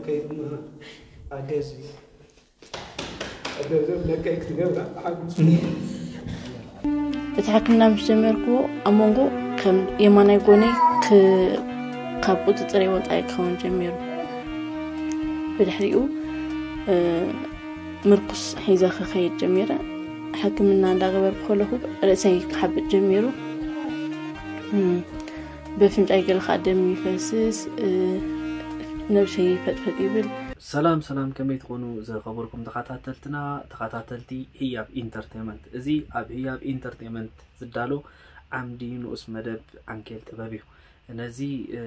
ከይድማ ኣገዝ እዩ። ገንዘብ ለቀይ ክትገብራ ሓጉስ እቲ ሕክምና ምስ ጀመርኩ ኣብ መንጎ ከም የማናይ ጎነይ ክ- ካብ ቁፅፅር ወፃኢ ክኸውን ጀሚሩ። ብድሕሪኡ እ፣ ምርኩስ ሒዘ ክኸይድ ጀሚረ። ሕክምና እንዳገበርኩ ከለኹ ርእሰይ ክሓብጥ ጀሚሩ። እም፣ በፍንጫይ ገለ ከዓ ደም ይፈስስ፣ እ፣ ነብሰይ ፈጥፈጥ ይብል። ሰላም ሰላም፣ ከመይ ትኾኑ ዝኸበርኩም ተኸታተልትና፣ ተኸታተልቲ ህያብ ኢንተርቴመንት? እዚ ኣብ ህያብ ኢንተርቴመንት ዝዳሎ ዓምዲ ንኡስ መደብ ዓንኬል ጥበብ እዩ። ነዚ እ፣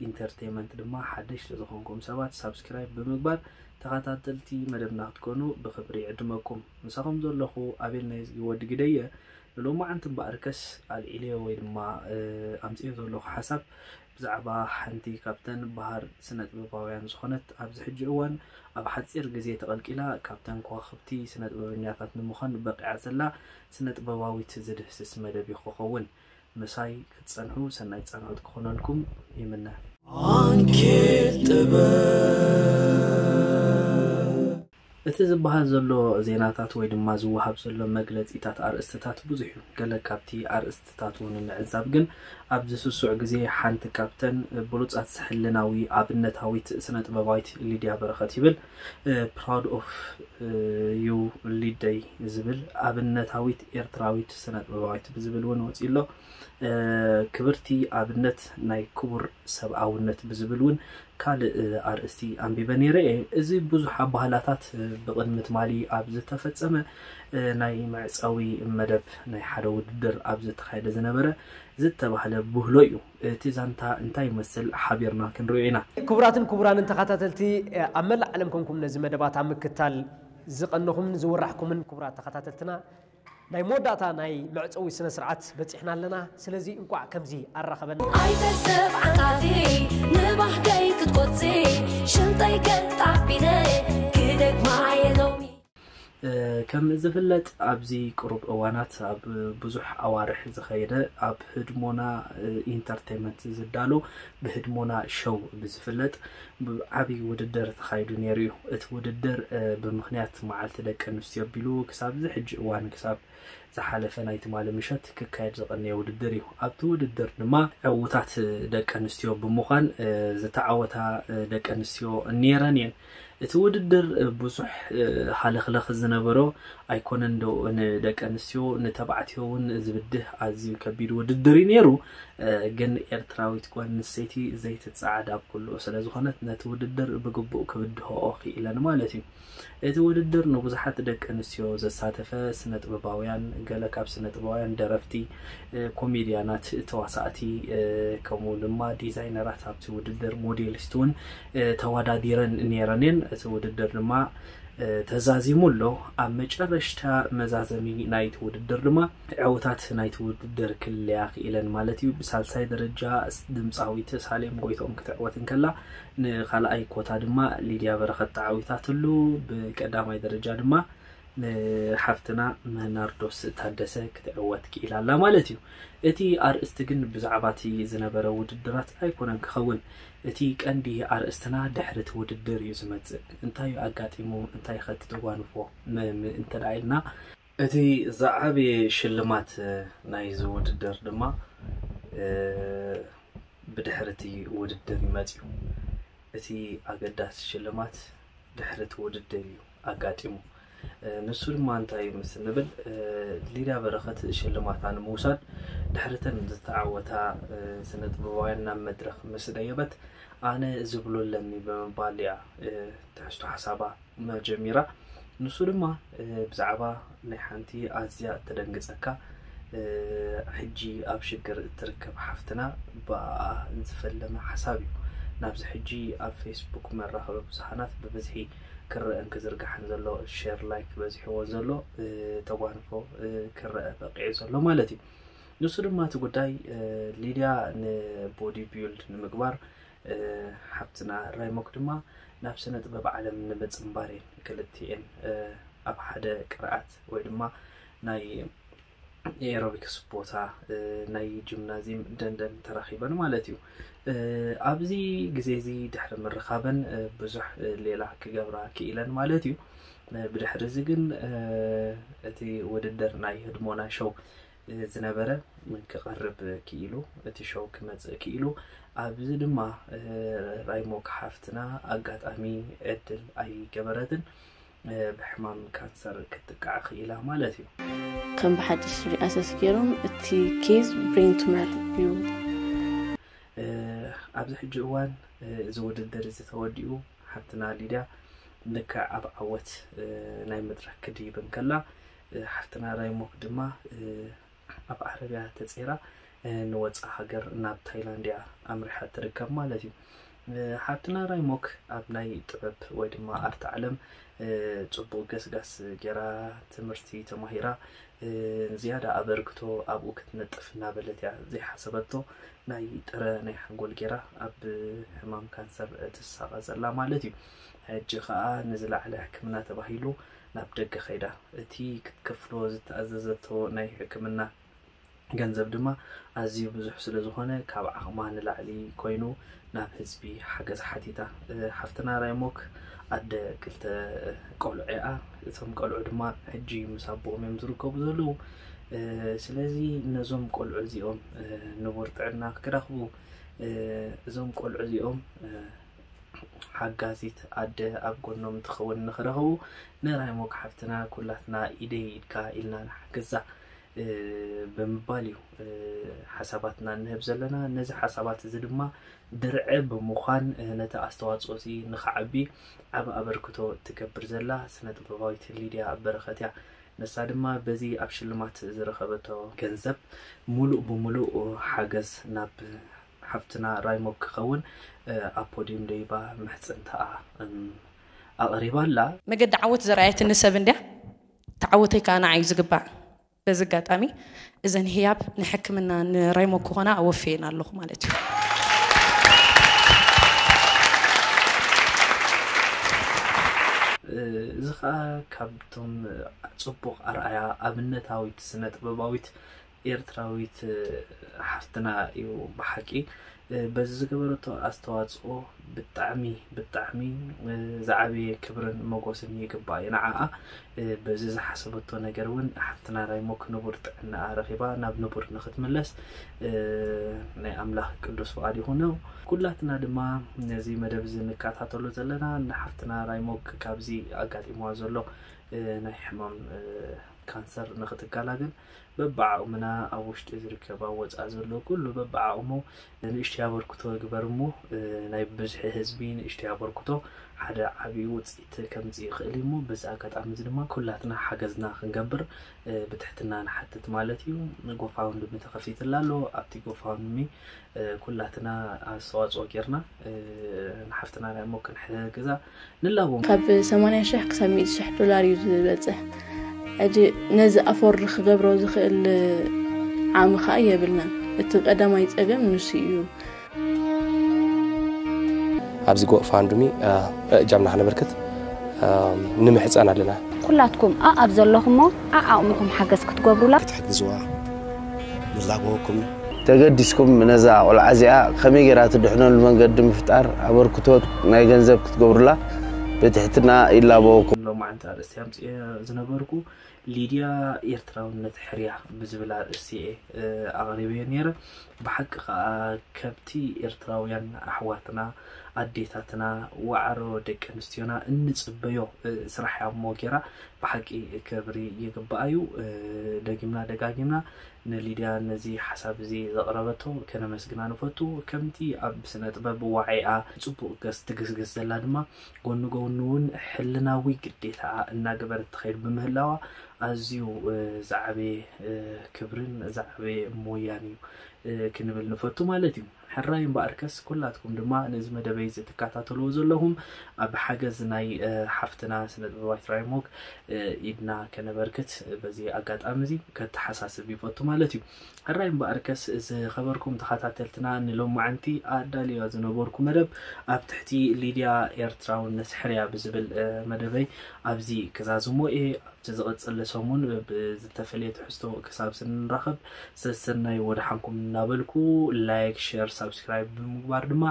ኢንተርቴመንት ድማ ሓደሽቲ ዝኾንኩም ሰባት ሳብስክራይብ ብምግባር ተኸታተልቲ መደብና ክትኮኑ ብኽብሪ ይዕድመኩም። ምሳኹም ዘለኹ ኣቤል ናይ ወዲ ግደየ። ንሎማዓንቲ እምበኣርከስ ኣልዒልዮ ወይ ድማ እ፣ ኣምፅዮ ዘለኹ ሓሳብ ብዛዕባ ሓንቲ ካብተን በሃር ስነ ጥበባውያን ዝኾነት ኣብዚ ሕጂ እዋን ኣብ ሓፂር ግዜ ተቐልቂላ ካብተን ከዋኽብቲ ስነ ጥበበኛታት ንምዃን በቂዓ ዘላ ስነ ጥበባዊት ዝድህስስ መደብ እዩ ክኸውን። ምሳይ ክትፀንሑ ሰናይ ፃንሖት ክኾነልኩም ይምነ። ዓንኬል ጥበብ። እቲ ዝበሃል ዘሎ ዜናታት ወይ ድማ ዝወሃብ ዘሎ መግለጺታት ኣርእስትታት ብዙሕ እዩ። ገለ ካብቲ ኣርእስትታት እውን ንምዕዛብ ግን ኣብዚ ስሱዕ ግዜ ሓንቲ ካብተን ብሉጻት ሕልናዊ ኣብነታዊት ስነ ጥበባዊት ሊድያ በረኸት ይብል። Proud of you ሊደይ ዝብል ኣብነታዊት ኤርትራዊት ስነ ጥበባዊት ብዝብል እውን ወፂኡ ኣሎ። ክብርቲ ኣብነት ናይ ክቡር ሰብኣውነት ብዝብል እውን ካልእ ኣርእስቲ ኣንቢበ ነይረ እየ። እዚ ብዙሕ ኣባህላታት ብቕድሚ ትማሊ ኣብ ዝተፈጸመ ናይ መዕጸዊ መደብ ናይ ሓደ ውድድር ኣብ ዝተኻየደ ዝነበረ ዝተባህለ ብህሎ እዩ። እቲ ዛንታ እንታይ ይመስል ሓቢርና ክንሪኦ ኢና። ክቡራትን ክቡራንን ተኸታተልቲ ኣብ መላእ ዓለም ኮንኩም ነዚ መደባት ኣብ ምክታል ዝቐነኹምን ዝወራሕኩምን ክቡራት ተኸታተልትና ናይ መወዳእታ ናይ መዕፀዊ ስነ ስርዓት በፂሕና ኣለና። ስለዚ እንቋዕ ከምዚ ኣራኸበና። ኣይተሰብ ዓንቃፊ ንባህገይ ክትቆፂ ሽንጠይ ከጣቢነ ክደግማ የሎሚ ከም ዝፍለጥ ኣብዚ ቅሩብ እዋናት ኣብ ብዙሕ ኣዋርሕ ዝኸየደ ኣብ ህድሞና ኢንተርቴንመንት ዝዳሎ ብህድሞና ሸው ብዝፍለጥ ዓብዪ ውድድር ተኻይዱ ነይሩ እዩ። እቲ ውድድር ብምኽንያት መዓልቲ ደቂ ኣንስትዮ ኣቢሉ ክሳብ እዚ ሕጂ እዋን ክሳብ ዝሓለፈ ናይ ትማሊ ምሸት ክካየድ ዝቐነየ ውድድር እዩ። ኣብቲ ውድድር ድማ ዕዉታት ደቂ ኣንስትዮ ብምዃን ዝተዓወታ ደቂ ኣንስትዮ ነይረን እየን። እቲ ውድድር ብዙሕ ሃለኽለኽ ዝነበሮ ኣይኮነን ዶ ንደቂ ኣንስትዮ ንተባዕትዮ እውን ዝብድህ ኣዝዩ ከቢድ ውድድር እዩ ነይሩ። ግን ኤርትራዊት ጓል ኣንስተይቲ ዘይትጸዓድ ኣብ ኩሉ ስለ ዝኾነት ነቲ ውድድር ብግቡእ ክብድህኦ ክኢለን ማለት እዩ። እቲ ውድድር ንብዙሓት ደቂ ኣንስትዮ ዘሳተፈ ስነ ጥበባውያን፣ ገለ ካብ ስነ ጥበባውያን ደረፍቲ፣ ኮሜድያናት፣ ተዋሳእቲ ከምኡ ድማ ዲዛይነራት ኣብቲ ውድድር ሞዴሊስት እውን ተወዳዲረን ነይረን እየን። እቲ ውድድር ድማ ተዛዚሙ ኣሎ። ኣብ መጨረሽታ መዛዘሚ ናይቲ ውድድር ድማ ዕውታት ናይቲ ውድድር ክልለያ ክኢለን ማለት እዩ። ብሳልሳይ ደረጃ ድምፃዊት ሳሌም ጎይትኦም ክትዕወት እንከላ ንካልኣይ ኮታ ድማ ሊድያ በረኸት ተዓዊታትሉ። ብቀዳማይ ደረጃ ድማ ንሓፍትና ምህናርዶስ ታደሰ ክትዕወት ክኢላ ኣላ ማለት እዩ። እቲ ኣርእስቲ ግን ብዛዕባ እቲ ዝነበረ ውድድራት ኣይኮነን ክኸውን። እቲ ቀንዲ ኣርእስትና ድሕሪ እቲ ውድድር እዩ ዝመጽእ። እንታይ እዩ ኣጋጢሙ? እንታይ ኸ ትጓንፎ? ም- ም- እንተ ደኣ ኢልና እቲ ዝዓበየ ሽልማት ናይዚ ውድድር ድማ ብድሕሪ እቲ ውድድር እዩ መጺኡ። እቲ ኣገዳሲ ሽልማት ድሕሪ እቲ ውድድር እዩ ኣጋጢሙ። ንሱ ድማ እንታይ እዩ ምስ እንብል ሊድያ በረኸት ሽልማታ ንምውሳድ ድሕሪተን ዝተዓወታ ስነ ጥበባውያን ናብ መድረኽ ምስ ደየበት ኣነ ዝብሎ ኣለኒ ብምባል እያ ትሕዝቶ ሓሳባ መጀሚራ። ንሱ ድማ ብዛዕባ ናይ ሓንቲ ኣዝያ እተደንግጸካ ሕጂ ኣብ ሽግር እትርከብ ሓፍትና ብኣኣ ዝፈለመ ሓሳብ እዩ። ናብዚ ሕጂ ኣብ ፌስቡክ መራኸቢ ብዙሓናት ብብዝሒ ክረአን ክዝርጋሕን ዘሎ ሼር ላይክ በዚሕዎ ዘሎ ተጓንፎ ክረአ በቂዑ ዘሎ ማለት እዩ። ንሱ ድማ እቲ ጉዳይ ሊድያ ንቦዲ ቢልድ ንምግባር ሓብትና ራይሞክ ድማ ናብ ስነ ጥበብ ዓለም ንምጽንባር እየን ክልቲኤን ኣብ ሓደ ቅርኣት ወይ ድማ ናይ ኤሮቢክስ ቦታ ናይ ጂምናዚየም ደንደን ተራኺበን ማለት እዩ። ኣብዚ ግዜ እዚ ድሕሪ ምርኻበን ብዙሕ ሌላ ክገብራ ክኢለን ማለት እዩ። ብድሕሪ እዚ ግን እቲ ውድድር ናይ ህድሞና ሾው ዝነበረ ክቐርብ ክኢሉ፣ እቲ ሾው ክመፅእ ክኢሉ፣ ኣብዚ ድማ ራይሞክ ሓፍትና ኣጋጣሚ ዕድል ኣይገበረትን፣ ብሕማም ካንሰር ክትጥቃዕ ክኢላ ማለት እዩ። ከም ብሓድሽ ሪኣሰስ ገይሮም እቲ ኬዝ ብሬን ቱመር እዩ። ኣብዚ ሕጂ እዋን እዚ ውድድር እዚ ተወዲኡ ሓፍትና ሊድያ ልክዕ ኣብ ዓወት ናይ መድረክ ክድይብ እንከላ፣ ሓፍትና ራይሞክ ድማ ኣብ ዓረብያ ተፀይራ ንወፃ ሃገር ናብ ታይላንድ እያ ኣምሪሓ ትርከብ ማለት እዩ። ሓፍትና ራይሞክ ኣብ ናይ ጥበብ ወይ ድማ ኣርት ዓለም ፅቡቕ ገስጋስ ገይራ ትምህርቲ ተማሂራ ዝያዳ ኣበርክቶ ኣብኡ ክትነጥፍ እናበለት እያ ዘይሓሰበቶ ናይ ጥረ ናይ ሓንጎል ገይራ ኣብ ሕማም ካንሰር ትሳቐ ዘላ ማለት እዩ። ሕጂ ከዓ ንዝለዓለ ሕክምና ተባሂሉ ናብ ደገ ከይዳ፣ እቲ ክትከፍሎ ዝተኣዘዘቶ ናይ ሕክምና ገንዘብ ድማ ኣዝዩ ብዙሕ ስለ ዝኾነ ካብ ዓቕማ ንላዕሊ ኮይኑ ናብ ህዝቢ ሓገዝ ሓቲታ። ሓፍትና ራይሞክ ኣደ ክልተ ቆልዑ እያ። እቶም ቆልዑ ድማ ሕጂ ምስ ኣቦኦም እዮም ዝርከቡ ዘለዉ። ስለዚ ነዞም ቆልዑ እዚኦም ንቡር ጥዕና ክረኽቡ፣ እዞም ቆልዑ እዚኦም ሓጋዚት ኣደ ኣብ ጎኖም ትኸውን ንኽረኽቡ ንራይሞክ ሓፍትና ኩላትና ኢደይ ኢድካ ኢልና ንሓግዛ ብምባል እዩ ሓሳባትና እንህብ ዘለና። ነዚ ሓሳባት እዚ ድማ ድርዐ ብምዃን ነቲ ኣስተዋፅኦ እዚ ንኽዓቢ ዓብ ኣበርክቶ ትገብር ዘላ ስነ ጥበባዊት ሊድያ በረኸት እያ። ንሳ ድማ በዚ ኣብ ሽልማት ዝረኸበቶ ገንዘብ ሙሉእ ብሙሉእ ሓገዝ ናብ ሓፍትና ራይሞክ ክኸውን ኣብ ፖዲየም ደይባ ምሕፅንታኣ ኣቕሪባ ኣላ። መገዲ ዓወት ዘርኣየትኒ ሰብ እንድያ፣ ተዓወተይ ከዓ ንዓይ እዩ ዝግባዕ። በዚ ኣጋጣሚ እዘን ህያብ ንሕክምና ንራይሞክ ክኾና ኣወፍየን ኣለኹ ማለት እዩ። እዚ ከዓ ካብቶም ፅቡቕ ኣርኣያ ኣብነታዊት ስነ ጥበባዊት ኤርትራዊት ሓፍትና እዩ ብሓቂ። በዚ ዝገበረቶ ኣስተዋፅኦ ብጣዕሚ ብጣዕሚ ዝዓበየ ክብርን መጎስን ይግባእ እዩ ንዓኣ። በዚ ዝሓሰበቶ ነገር እውን ሓፍትና ራይሞክ ንቡር ጥዕናኣ ረኺባ ናብ ንቡር ንክትምለስ ናይ ኣምላኽ ቅዱስ ፍቓድ ይኹን። ኩላትና ድማ ነዚ መደብ እዚ ንከታተሎ ዘለና ንሓፍትና ራይሞክ ካብዚ ኣጋጢምዋ ዘሎ ናይ ሕማም ካንሰር ንክትገላገል በብዓቕምና ኣብ ውሽጢ ዝርከብ ኣብ ወፃኢ ዘሎ ኩሉ በብዓቕሙ ንእሽተይ ኣበርክቶ ይግበር እሞ ናይ ብዝሒ ህዝቢ ንእሽተይ ኣበርክቶ ሓደ ዓብዪ ውፅኢት ከምፅእ ይኽእል እዩ እሞ በዚ ኣጋጣሚ እዚ ድማ ኩላትና ሓገዝና ክንገብር ብትሕትና ንሓትት ማለት እዩ። ጎፋውንድሚ ተኸፊትላ ኣሎ። ኣብቲ ጎፋውንድሚ ኩላትና ኣስተዋፅኦ ጌርና ንሓፍትና ራይሞክ ክንሕግዛ ንላቦ። ካብ ሰማንያ ሽሕ ክሳብ ሚእቲ ሽሕ ዶላር እዩ ዝበፅሕ። ሕጂ ነዚ ኣፎርድ ክገብሮ ዝኽእል ዓቕሚ ከዓ የብልናን። እቲ ቀዳማይ ፀገም ንሱ እዩ። ኣብዚ ጎፋንድሚ እጃምና ከነበርክት ንምሕፀን ኣለና። ኩላትኩም ኣኣብ ዘለኹሞ ዓዓቕምኹም ሓገዝ ክትገብሩላ ክትሕግዝዋ ንላበወኩም። ተገዲስኩም ነዛ ቆልዓ እዚኣ ከመይ ጌራ ትድሕነሉ መንገዲ ምፍጣር ኣበርክቶ ናይ ገንዘብ ክትገብሩላ ብትሕትና ይላበወኩም። ሎማዓንቲ ኣርእስቲ ኣምፅኤ ዝነበርኩ ሊድያ ኤርትራውነት ሕርያ ብዝብል ኣርእስቲ እየ ኣቕሪበዮ ነይረ። ብሓቂ ከዓ ከብቲ ኤርትራውያን ኣሕዋትና ኣዴታትና ዋዕሮ ደቂ ኣንስትዮና እንፅበዮ ስራሕ እያ እሞ ጌራ ብሓቂ ክብሪ ይግባኣ እዩ። ደጊምና ደጋጊምና ንሊድያ ነዚ ሓሳብ እዚ ዘቕረበቶ ከነመስግና ንፈቱ። ከምቲ ኣብ ስነ ጥበብ ዋዒኣ ፅቡቕ ገስ ትግስግስ ዘላ ድማ ጎኒ ጎኒ እውን ሕልናዊ ግዴታኣ እናገበረት ትኸይድ ብምህላዋ ኣዝዩ ዝዓበየ ክብርን ዝዓበየ ሞያን እዩ ክንብል ንፈቱ ማለት እዩ። ሕራይ እምበኣርከስ ኩላትኩም ድማ ነዚ መደበይ እዚ ትከታተልዎ ዘለኹም ኣብ ሓገዝ ናይ ሓፍትና ስነ ጥበባዊት ራይሞክ ኢድና ከነበርክት በዚ ኣጋጣሚ እዚ ከተሓሳስብ ይፈቱ ማለት እዩ። ሕራይ እምበኣርከስ ዝኸበርኩም ተኸታተልትና ንሎማዓንቲ ኣዳልዮ ዝነበርኩ መደብ ኣብ ትሕቲ ሊድያ ኤርትራውነት ሕርያ ብዝብል መደበይ ኣብዚ ክዛዝሞ እየ። ዝቐፅል ሰሙን ብዝተፈለየ ትሕዝቶ ክሳብ ስንራኸብ ሰሰናይ ወድሓንኩም እናበልኩ፣ ላይክ፣ ሸር፣ ሳብስክራይብ ብምግባር ድማ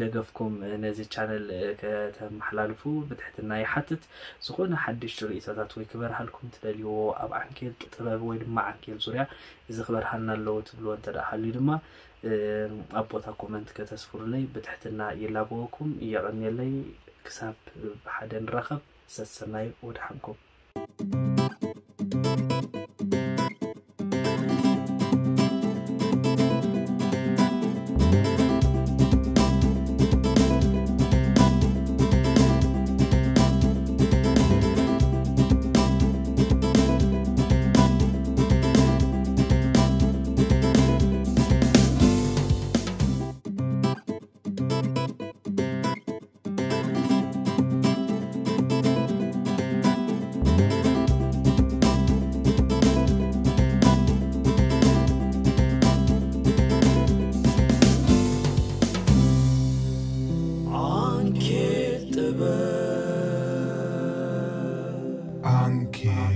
ደገፍኩም ነዚ ቻነል ከተመሓላልፉ ብትሕትና ይሓትት። ዝኾነ ሓድሽ ርእይቶታት ወይ ክበርሃልኩም ትደልይዎ ኣብ ዓንኬል ጥበብ ወይ ድማ ዓንኬል ዙርያ እዚ ክበርሃልና ኣለዎ ትብልዎ እንተ ደኣ ሃልዩ ድማ ኣብ ቦታ ኮመንት ከተስፍሩለይ ብትሕትና ይላበወኩም። እየቐንየለይ። ክሳብ ብሓደ ንራኸብ። ሰሰናይ ወድሓንኩም። ዓንኬል ጥበብ። ዓንኬል